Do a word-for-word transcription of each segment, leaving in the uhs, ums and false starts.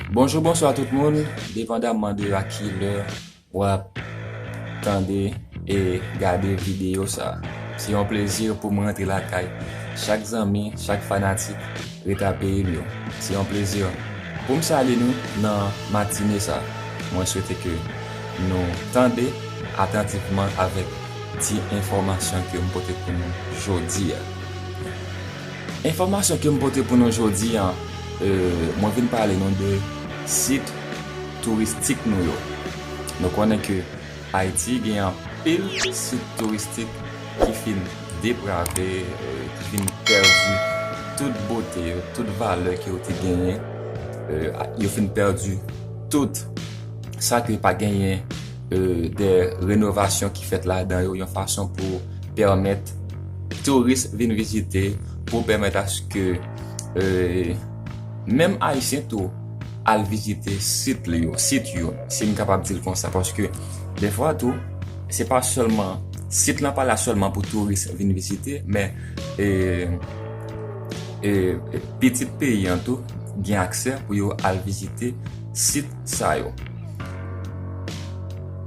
Bonjou, bonswa tout moun, depandamman de a ki lè w ap tande e gade videyo sa. Se yon plezi pou mwen rantre lakay chak zanmi, chak fanatik Reta Peyi m yo. Se yon plezi pou m salye nou nan matine sa. Mwen swete ke nou tande atantivman avèk ti enfòmasyon ke m pote pou nou jodi a. Enfòmasyon ke m pote pou nou jodi a, e, mwen vin pale nou de sit touristik nou yo. Nou konnen ke Ayiti gen anpil sit touristik ki fin deprave, e, ki fin pèdi tout bote yo, tout valè ke yo te genyen. E, a- yo fin pèdi tout sa ke pa genyen, e, de renovasyon ki fèt ladan yo, yon fason pou pèmèt touris vin vizite, pou pèmèt aske, e, menm Ayisyen tou al vizite sit li yo, sit yo, si m kapab di l konsa, paske defwa tou, se pa sèlman, sit lan pa la sèlman pou touris vin vizite, men, e, e, e, pitit peyi an tou gen aksè pou yo al vizite sit sa yo.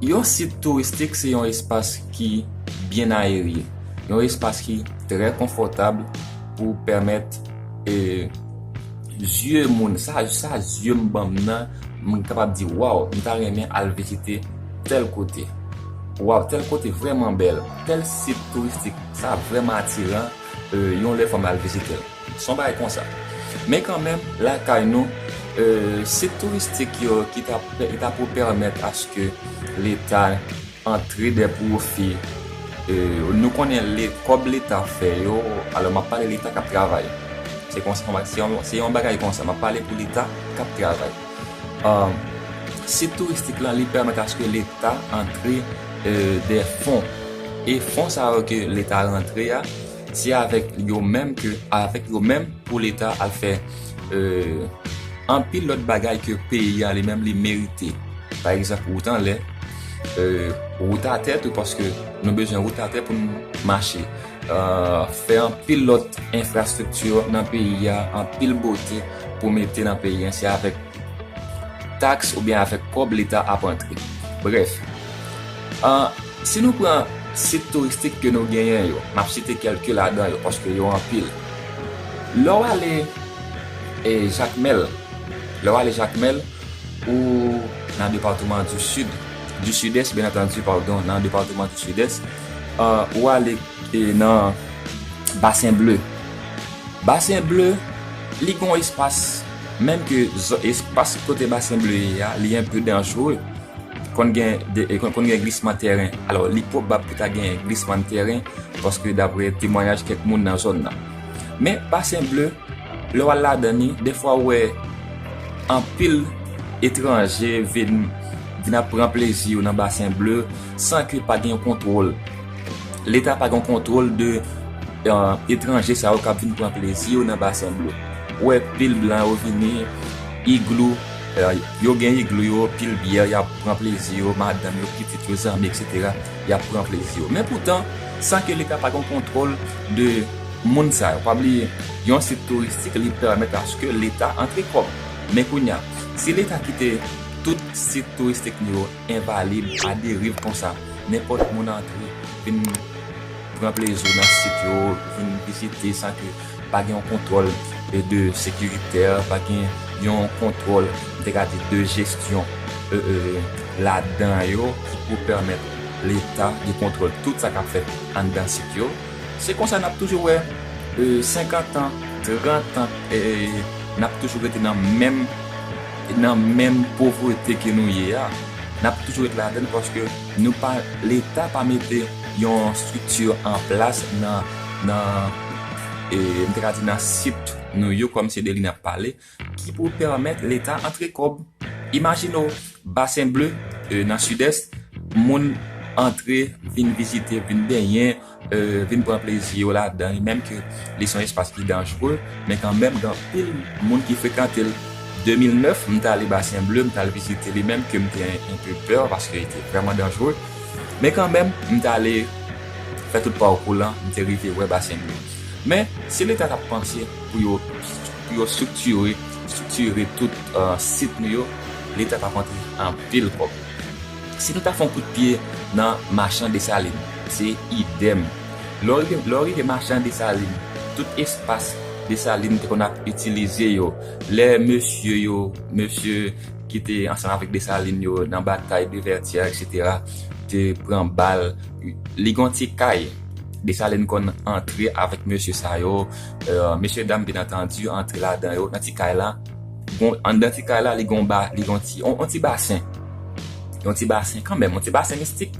Yon sit touristik se yon espas ki byen ayere, yon espas ki trè konfòtab pou pèmèt, e, zye moun, sa, sa zye m ban m nan, m kapab di, waw, m ta renmen al vizite tèl kote. Waw, tèl kote vrèman bèl, tèl sit touristik, sa vrèman atiran, e, yon lè fò m al vizite l. Se yon bagay konsa. Men kanmenm, lakay nou, e, sit touristik yo ki ta, ki ta pou pèmèt aske Leta antre de pwofi, e, nou konnen le, kòb Leta fè yo, alò m ap pale Leta k ap travay. Se konsa, se yon, se yon bagay konsa, m ap pale pou Leta k ap travay. Um, sit touristik lan, li pèmèt aske Leta antre, e, de fon. E fon sa yo ke Leta rantre a, se avèk yo menm ke, avèk yo menm pou Leta al fè, e, anpil lòt bagay ke peyi a li menm li merite. Pa egzanp, wout anlè, e, wout atè tou, paske nou bezwen wout atè pou n mache. E, fè anpil lòt enfrastrikti nan peyi a, anpil bote pou mete nan peyi a, se avèk taks oubyen avèk kòb Leta ap antre. Brèf, e, si nou pran sit touristik ke nou genyen yo, m ap site kèlke ladan yo, paske yo anpil. Lè w ale, e, Jakmèl, lè w ale Jakmèl, ou nan depatman di Sid, di Sidès, byen antandi, padon, nan depatman di Sidès, e, ou ale, e, nan Basen Ble. Basen Ble, li gon espas, menm ke zò-, espas kote Basen Ble ye a, li enpe danjere. Konn gen de, e, konn, konn gen glisman tèren. Alò, li pwobab pou ta gen glisman tèren, paske dapre temwayaj kèk moun nan zòn nan. Men Basen Ble, lè w al ladan li, defwa w wè anpil etranje vin, vin ap pran plezi yo nan Basen Ble, san ke pa gen yon kontwòl. Leta pa gen yon kontwòl de, e, etranje sa yo k ap vin pran plezi yo nan Basen Ble. Ou wè pil blan yo vini, iglou, e, yo gen iglou yo, pil byè, y ap pran plezi yo, madanm yo, pitit yo, zanmi, etsetera. Y ap pran plezi yo. Men poutan, san ke Leta pa gen yon kontwòl de moun sa yo. Pa bliye, yon sit touristik, li pèmèt aske Leta antre kòb. Men kounye a, si Leta kite tout sit touristik nou yo envalid, aderiv konsa, nenpòt moun antre, vin pran plezi nan sit yo, vin vizite san ke pa gen yon kontwòl, e, de sekiritè, pa gen yon kontwòl, m te ka di, de jesyon, e, e, ladan yo, ki pou pèmèt Leta gen kontwòl tout sa k ap fèt anndan sit yo. Se konsa n ap toujou wè, e, senkant an, trant an, e, n ap toujou rete nan menm, nan menm povrete ke nou ye a. N ap toujou rete ladan l paske nou pa, Leta pa mete yon estrikti an plas nan, nan, e, m te ka di nan sit nou yo, kòm se de li n ap pale, ki pou pèmèt Leta antre kòb. Imajine w, Basen Ble, e, nan Sidès, moun antre, vin vizite, vin benyen, e, vin pran plezi yo ladan li, menm ke li se yon espas ki danjere, men kanmenm, gen anpil moun ki frekante l. De mil nèf, m t ale Basen Ble, m t al vizite li, menm ke m te enpe pè, paske li te vrèman danjere. Men kanmenm, m t ale fè tout pakou lan, m te rive wè Basen Ble. Men, si Leta t ap panse pou yo, pou yo estriktire estrikture tout sit nou yo, Leta t ap antre anpil kòb. Si nou ta fè yon kout pye nan machan Desalin, se idèm. Lè w rive machan Desalin, tout espas Desalin te konn ap itilize yo, lè mesye yo, mesye ki te ansanm avèk Desalin yo nan batay de Vètyè, etsetera, te pran bal, li gen yon ti kay Desalin konn antre avèk mesye sa yo, mesye dam, byen antandi, antre ladan yo, nan ti kay la. Anndan ti kay la, li gen yon ba, li gen yon ti, yon ti basen. Yon ti basen kanmenm, yon ti basen mistik.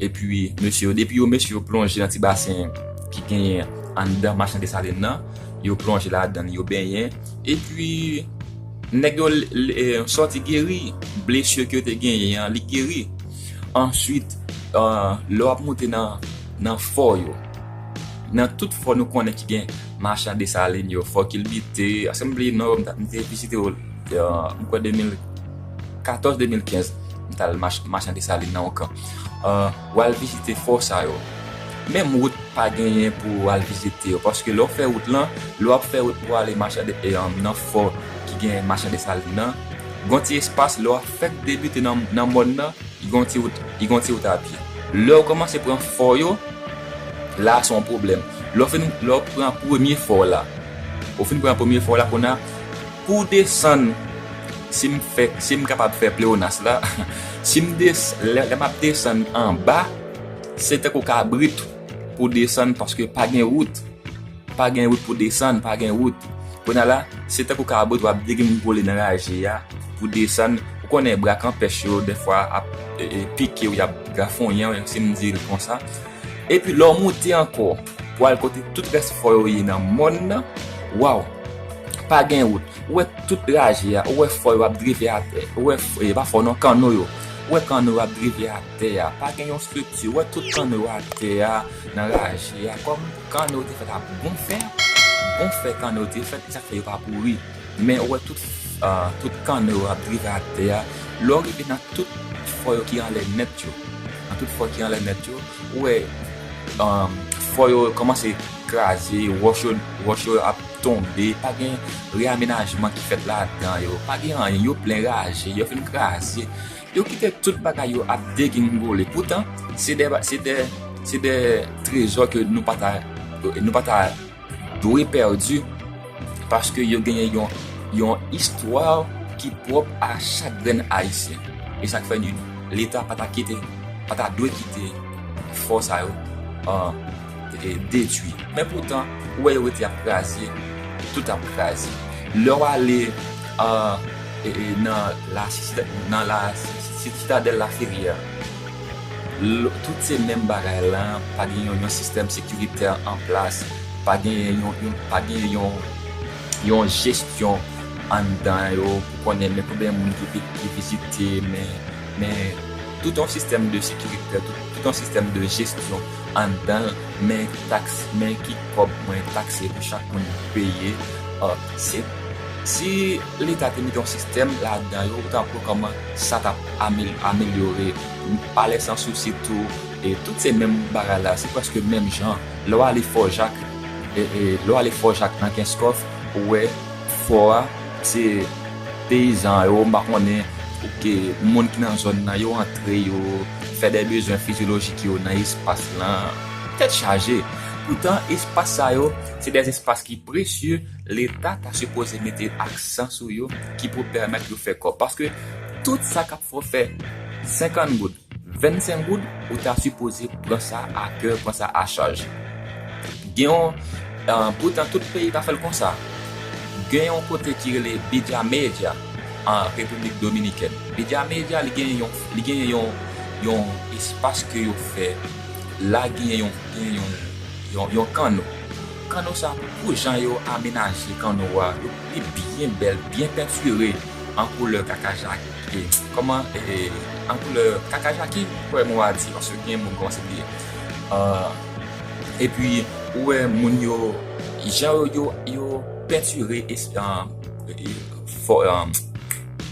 Epi, mesye yo, depi yo mesye yo plonje nan ti basen ki genyen anndan machan Desalin nan, yo plonje ladan, yo benyen. Epi, nèg yo sòti geri, blesi ke yo te genyen an, li geri. Answit, lè w ap moute nan, nan fò yo, nan tout fò nou konnen ki gen machan Desalin yo, fò Kilbite, se m bliye non yo, m te vizite yo, m kwè de mil katòz, de mil kenz, m t al machan Desalin nan yon kan. W al vizite fò sa yo. Menm wout pa genyen pou w al vizite yo, paske lè w fè wout lan, lè w ap fè wout pou w ale machan nan fò ki gen machan Desalin nan, gon ti espas lè w ap fèk debite nan, nan mòn nan, li gon ti wout, li gon ti wout a pye. Lè w kòmanse pran fò yo, la se yon pwoblèm. Lè w fin, lè w pran premye fò la, ou fin pran premye fò la, kounye a, pou desann, si m fè, si m kapab fè pleonas la, si m des, lè, lè m ap desann anba, se tankou kabrit pou desann paske pa gen wout. Pa gen wout pou desann, pa gen wout. Kounye a la, se tankou kabrit w ap degringole nan raje a pou desann. Ou konnen bra kanpèch yo, dèfwa, ap e, e, pike w, y ap grafonyen w, si m di l konsa. Epi lè w moute ankò pou al kote tout rès fò yo ye nan mòn nan, waw, pa gen wout. Ou wè tout raje a, ou wè fò yo ap drive atè, ou wè, e, pa fò non, kanno yo. Ou wè kanno yo ap drive atè a, pa gen yon estrikti, ou wè tout kanno yo atè a, nan raje a, kòm kanno yo te fèt ak bon fè, bon fè kanno yo te fèt, e sa k fè yo pa pouri. Men ou wè tout, tout kanno yo ap drive atè a. Lè w rive nan tout fò yo ki anlè nèt yo, nan tout fò ki anlè nèt yo, ou wè fò yo kòmanse kraze, wòch yo, wòch yo ap tonbe, pa gen reyamenajman ki fèt ladan yo, pa gen anyen, yo plen raje, yo fin kraze. Yo kite tout bagay yo ap degringole. Poutan, se de, se de, se de trezò ke nou pa ta, nou pa ta dwe pèdi, paske yo genyen yon, yon istwa ki pwòp a chak grenn Ayisyen. E sa k fè Leta pa ta kite, pa ta dwe kite fò sa yo, e, detwi. Men poutan, ou wè yo rete ap kraze, tout ap kraze. Lè w ale, e, e, nan la, nan la Sitadèl Laferyè, tout se menm bagay la, pa gen yon, yon sistèm sekiritè an plas, pa gen yon, yon, pa gen yon, yon jesyon anndan yo pou konnen men konbyen moun ki, ki vizite, men, men tout yon sistèm de sekirite, tout, tout yon sistèm de jesyon anndan l, men taks, men ki kòb mwen takse pou chak moun peye. Si, si Leta te mete yon sistèm ladan yo, ou ta pran kòman sa t ap amelyore. Palè Sansousi tou, e tout se menm bagay la, se prèske menm jan. Lè w ale Fò Jak, e, e, lè w ale Fò Jak nan Kenskòf, ou wè fò a, se peyizan yo, m pa konnen, oke, moun ki nan zòn nan, yo antre, yo fè de bezwen fizyolojik yo nan espas lan. Tèt chaje. Poutan, espas sa yo, se de espas ki presye, Leta ta sipoze mete aksan sou yo, ki pou pèmèt yo fè kòb. Paske tout sa k ap fè w fè senkant goud, vennsenk goud, ou ta sipoze pran sa a kè, pran sa a chaj. Gen yon, e, poutan tout peyi pa fè l konsa. Gen yon kote ki rele Bidya Media an Repiblik Dominikèn. Bidya Media, li gen yon, li gen yon, yon espas ke yo fè. La gen yon, gen yon, yon, yon kanno. Kanno sa, pou jan yo amenaje kanno a, yo, li byen bèl, byen pentire an koulè kakajaki. Kòman, e, an koulè kakajaki, m kwè mo a di, paske gen moun kòmanse bliye. E, epi, ou wè moun yo, jan yo, yo, yo pentire es-, e, e, fò, e,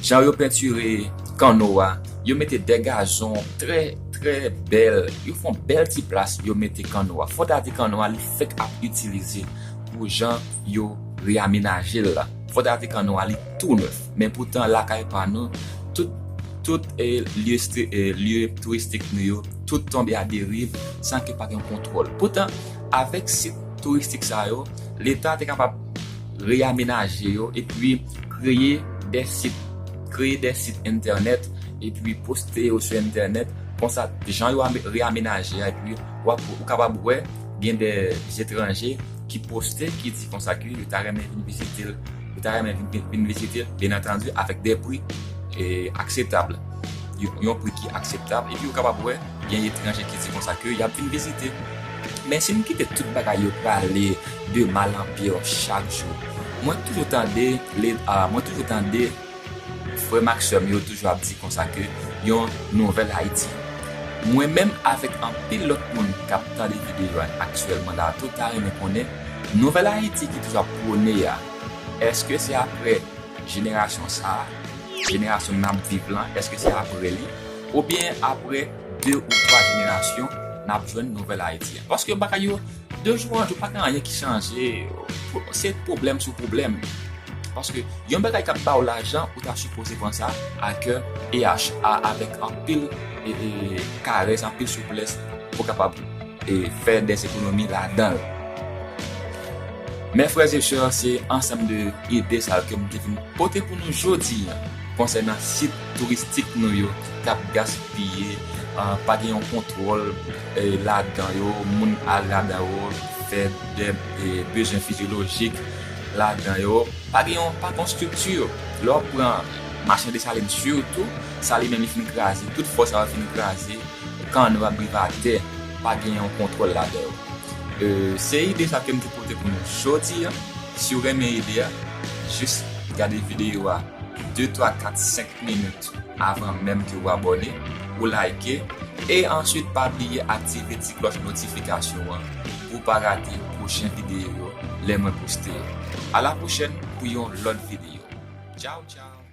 jan yo pentire kanno a, yo mete de gazon trè, trè bèl. Yo fè yon bèl ti plas, yo mete kanno a. Fò ta di kanno a, li fèk ap itilize pou jan yo reyamenaje l la. Fòtaje Kanno a, li tou nèf. Men poutan, lakay pa nou, tout, tout e, lye, e, lye touristik nou yo, tout tonbe a deriv san ke pa gen kontwòl. Poutan, avèk sit touristik sa yo, Leta te kapab reyamenaje yo epi kreye de sit, kreye de sit entènèt epi poste yo sou entènèt. Konsa, jan yo reyamenaje a, epi w ap, ou kapab wè, gen de etranje ki poste, ki di konsa ke yo ta renmen vin vizite l, yo ta renmen vin, vin, vin vizite l, byen antandi, avèk de pri e, akseptab. Yon, yon pri ki akseptab, epi ou kapab wè, gen etranje ki di konsa ke y ap vin vizite. Men si n kite tout bagay yo prale de mal an pi chak jou, mwen toujou tande, le, a, mwen toujou tande frè m ak sè m yo toujou ap di konsa ke yon nouvèl Ayiti. Mwen menm avèk anpil lòt moun k ap tande videyo a aktyèlman la tou ta renmen konnen nouvèl Ayiti ki toujou ap pwone a, èske se apre jenerasyon sa a, jenerasyon n ap viv lan, èske se apre li? Oubyen apre de ou twa jenerasyon, n ap jwenn nouvèl Ayiti a? Paske bagay yo, de jou an jou, pa gen anyen ki chanje. Se pwoblèm sou pwoblèm. Paske yon bagay k ap ba w lajan, ou ta sipoze pran sa a kè e a, a, avèk anpil e, e, karès, anpil souplès pou w kapab e, fè de ekonomi ladan l. Men frè e sè, se ansanm de ide sa yo ke m te vin pote pou nou jodi a konsènan sit touristik nou yo k ap gaspiye, a, pa gen yon kontwòl e, ladan yo, moun al ladan yo, fè de e, bezwen fizyolojik ladan yo. Pa gen yon, pa gen yon estrikti. Lè w pran Machin Desalin sitou, sa li menm li fin kraze, tout fò sa yo fin kraze, kanno ap rive atè, pa gen yon kontwòl ladan yo. E, se ide sa ke m te pote pou nou jodi a. Si w renmen ide a, jis gade videyo a de, twa, kat, senk minit avan menm ke w abòne, ou like, e answit pa bliye aktive ti klòch notifikasyon an pou w pa rate pwochen videyo yo lè mwen poste yo. A la pwochèn pou yon lòt videyo. Tchaw, tchaw!